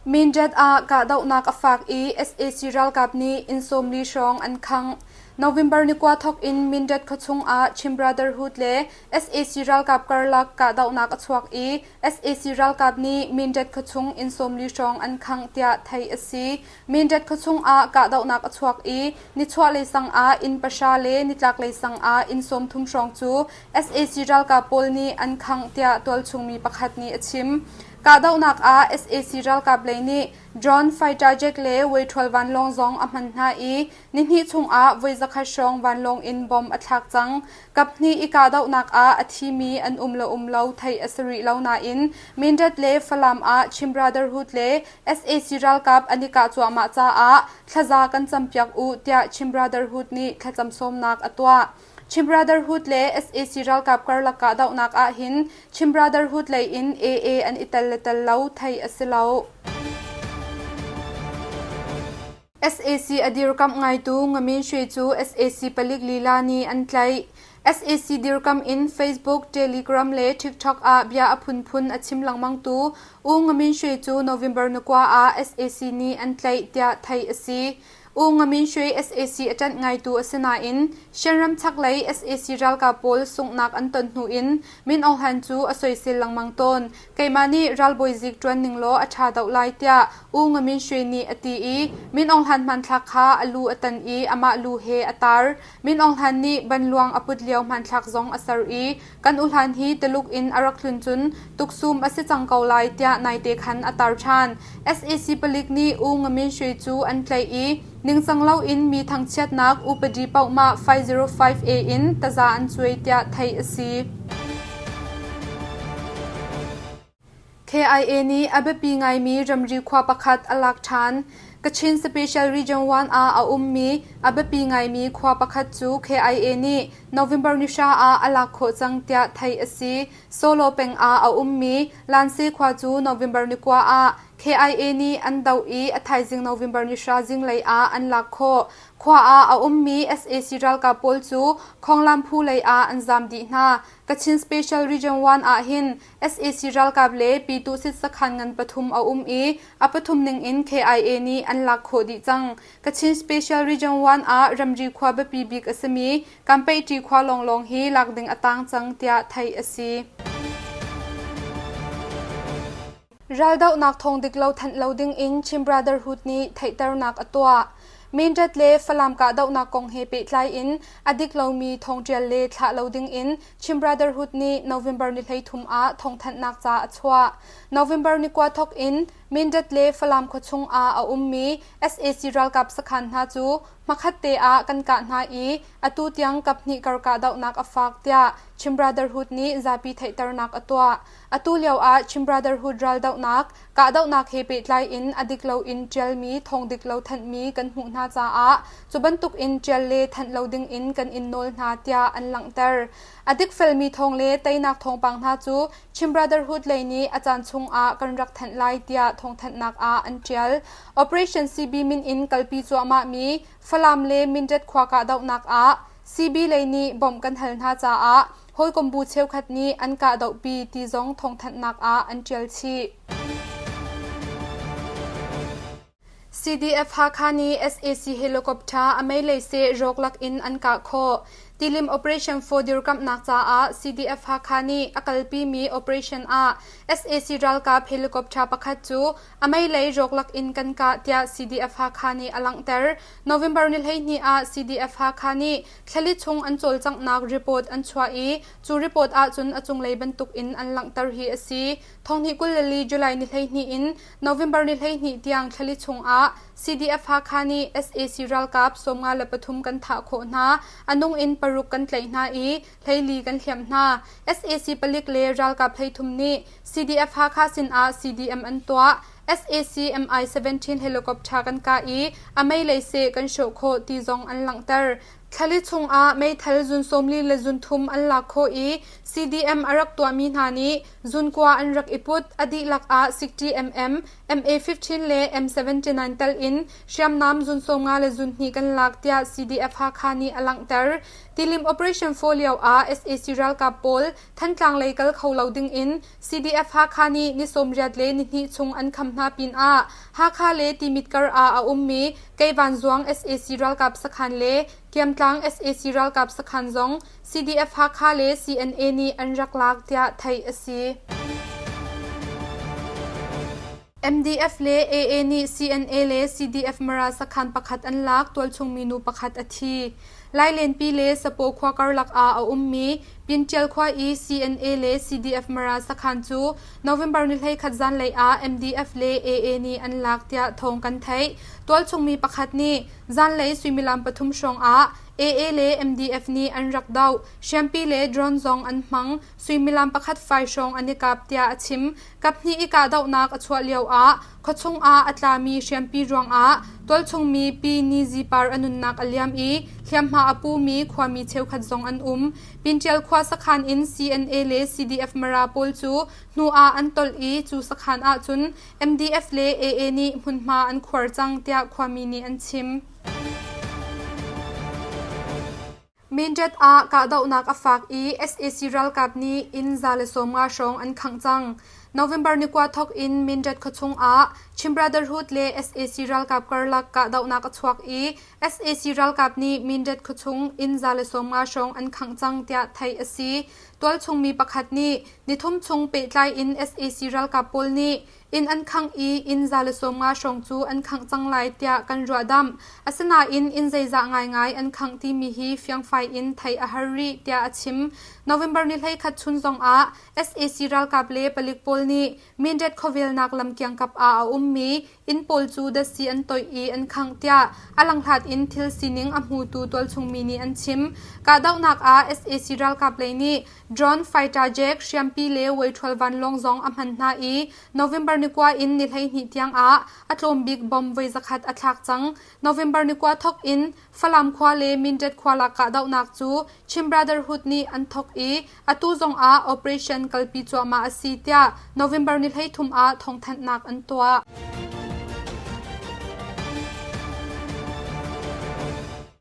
Mindat ah kahdohnak a fak i sac ralkap nih inn 40 hrawng an khangh. November ni kua thawk in Mindat khuachung ah Chin Brotherhood le sac ralkap karlak kahdohnak a chuak i sac ralkap nih Mindat khuachung inn 40 hrawng an khangh tiah theih a si. Mindat khuachung ah kahdohnak a chuak i nichuahlei sang ah inn pahra le nitlaklei sang ah inn 30 hrawng cu sac ralkap pawl nih an khangh tiah tualchung mi pakhat nih a chim. Kahdohnak ah sac ralkap lei nih drone fighter jet le weiṭhual vanlawng zong a hman hna i nihnih chungah voi zakhat hrawng vanlawng in bomb a thlak cang. Kaphnih i kahdohnak ah a thimi an um le um lo theih a si rih lo nain Mindat le Falam ah Chin Brotherhood le sac ralkap an i kah cuahmah caah thlaza kan campiak u tiah Chin Brotherhood nih thlacam sawmnak a tuah. Chin Brotherhood le sac ralkap karlak kahdohnak ahhin Chin Brotherhood lei in AA an i tel le tel lo theih a si lo. Sac a dirkamh ngaitu Ngamin Shwe cu sac palik lila nih an tlaih. Sac dirkamh in Facebook, Telegram le TikTok ah bia a phunphun a chim lengmangtu U Ngamin Shwe cu November ni kua ah sac nih an tlaih tiah theih a si. U Nga Min Shwe sac a ṭanh ngaitu a si nain Shan chaklei sac ralkap pawl sunghnak an ton hnu in Min Aung Hlaing cu a soisel lengmang tawn. Keimah nih ralbawi zik ṭuan ning law a ṭha deuh lai tiah U Nga Min Shwe nih a ti i Min Aung Hlaing hmanthlak kha a lu a tan i amah lu he a tar. Min Aung Hlaing nih banluang a put lio hmanthlak zong a ser i kan u Hlan hi Tuluk in a rak tlun cun tuksum a si cang ko lai tiah naite khan a tar ṭhan. Sac palik nih U Nga Min Shwe cu an tlaih i ningcang loin mi thangchiatnak upadi paohmah 505A in taza an cuai tiah theih a si. KIA nih a biapi ngaimi ramri khua pakhat a lak ṭhan. Kachin Special Region 1 ah a ummi a biapi ngaimi khua pakhat cu KIA nih November ni hra ah a lak khawh cang tiah theih a si. Solo peng ah a ummi Lanse khua cu November ni kua ah KIA nih an doh i a thaizing November ni hra zinglei ah an lak khawh. Khua ah a ummi sac ralkap pawl cu Khawnglam phu lei ah an zaam dih hna. Kachin Special Region 1 ah hin sac ralkap le Pyituhsit sakhan ngan pathum a um i a pathum ning in KIA nih an lak khawh dih cang. Kachin Special Region 1 ah ramri khua biapi bik a simi Kampeihṭi khua lawnglawng hi lak ding a tang cang tiah theih a si. Raldohnak thawng dik lo thanh lo ding in Chin Brotherhood nih theihternak a tuah. Mindat le Falam kahdohnak kong he pehtlai in a dik lomi thawngṭial le thlah lo ding in Chin Brotherhood nih November ni 13 ah thawngthanhnak ca a chuah. November ni kua thawk in Mindat le Falam khuachung ah a ummi sac ralkap sakhan hna cu hmakhat te ah kan kah hna i atu tiang kaphnih kar kahdohnak a fak tiah Chin Brotherhood nih zapi theihternak a tuah. Atu lio ah Chin Brotherhood raldohnak, kahdohnak he pehtlai in a dik loin ṭialmi thawng dik lo thanhmi kan hmuh hna caah cu bantuk in ṭial le thanh lo ding in kan in nawl hna tiah an langhter. A dikfelmi thawng le teinak thawngpang hna cu Chin Brotherhood lei nih a caan chung ah kan rak thanh lai tiah thawngthanhnak ah an ṭial. Operation CB min in kalpi cuahmahmi Falam le Mindat khua kahdohnak ah CB lei nih bawmh kan hal hna caah hawikom bu cheukhat nih an kahdohpi ti zong thawngthanhnak ah an ṭial chih. CDF Hakha nih sac helicopter a meilei seh rawklak in an kah khawh. Tilim Operation 4 dirkamhnak caah CDF Hakha nih a kalpimi operation ah sac ralkap helicopter pakhat cu a meilei rawklak in kan kah tiah CDF Hakha nih a langhter. November ni 12 ah CDF Hakha nih Thlali chung an cawlcanghnak report an chuah i cu report ahcun a cunglei bantuk in an langhter hi a si. Thonghnih 24 July ni 12 in November ni 12 tiang thlali chung ah CDF Hakha nih sac ralkap 53 kan thah khawh hna. A nung in paruk kan tlaih hna i hleili kan hliamh hna. Sac palik le ralkap hleithum nih CDF Hakha sinah CDM an tuah. Sac Mi-17 helicopter kan kah i a meilei seh kan hrawh khawh ti zong an langhter. Thlali chungah meithal zun 40 le zun thum an lak khawh i CDM a rak tuahmi hna nih zunkua an rak i put. A dihlak ah 60 mm, MA-15 le M79 tal in hriamnam zun 50 le zun hnih kan lak tiah CDF Hakha nih a langhter. Tilim Operation 4 lio ah sac ralkap pawl Thantlang lei kal kho lo ding in CDF Hakha nih ni 80 le nihnih chung an kham hna pinah Hakha le Timit kar ah a ummi Keivanzuang sac ralkap sakhan le Kiamtlang sac ralkap sakhan zong CDF Hakha le CNA nih an rak lak tiah theih a si. MDF le AA nih CNA le CDF Mara sakhan pakhat an lak, tualchung minu pakhat a thi. Lailenpi le Sapaw khua karlak ah a ummi Pinṭial khua i CNA le CDF Mara sakhan cu November ni 11 zanlei ah MDF le AA nih an lak tiah thawng kan theih. Tualchung mi pakhat nih zanlei suimilam pathum hrawng ah AA le MDF nih an rak doh. Hriampi le drone zong an hmang. Suimilam pakhat fai hrawng an i kap tiah a chim. Kaphnih i kahdohnak a chuah lioah khuachung ah a tlami hriampi ruangah tualchungmi Pi Ni Zi Par a nunnak a liam i hliamhma a pumi khuami cheukhat zong an um. Pinṭial khua sakhan in CNA le CDF Mara pawl cu hnu ah an tolh i cu sakhan ahcun MDF le AA nih hmunhma an khuar cang tiah khuami nih an chim. Mindat ah kahdohnak a fak i sac ralkap nih inn 150 hrawng an khangh cang. November ni kua thawk in Mindat khuachung ah Chin Brotherhood le sac ralkap karlak kahdohnak a chuak i sac ralkap nih Mindat khuachung inn 150 hrawng an khangh cang tiah theih a si. Tualchung mi pakhat nih nithum chung pehtlai in sac ralkap pawl nih Inn an khangh i inn 150 hrawng cu an khangh cang lai tiah kan ruahdamh. Asinain inn zeizah ngaingai an khangh timi hi fiangfai in theih a har rih tiah a chim. November ni 11 chun zongah sac ralkap le palik pawl nih Mindat khuavelnak lam kiangkap ah a ummi inn pawl cu datsi an toih i an khangh tiah a langhlat in thil sining a hmutu tualchungmi nih an chim. Kahdohnak ah sac ralkap lei nih Drone fighter jet hriampi le weiṭhual vanlawng zong a hman hna i November ni kua in ni 12 tiang ah a tlawm bik bomb voi zakhat a thlak cang. November ni kua thawk in Falam khua le Mindat khua lak kahdohnak cu Chin Brotherhood nih an thawk i atu zong ah operation kalpi cuahmah a si tiah November ni 13 ah thawngthanhnak an tuah.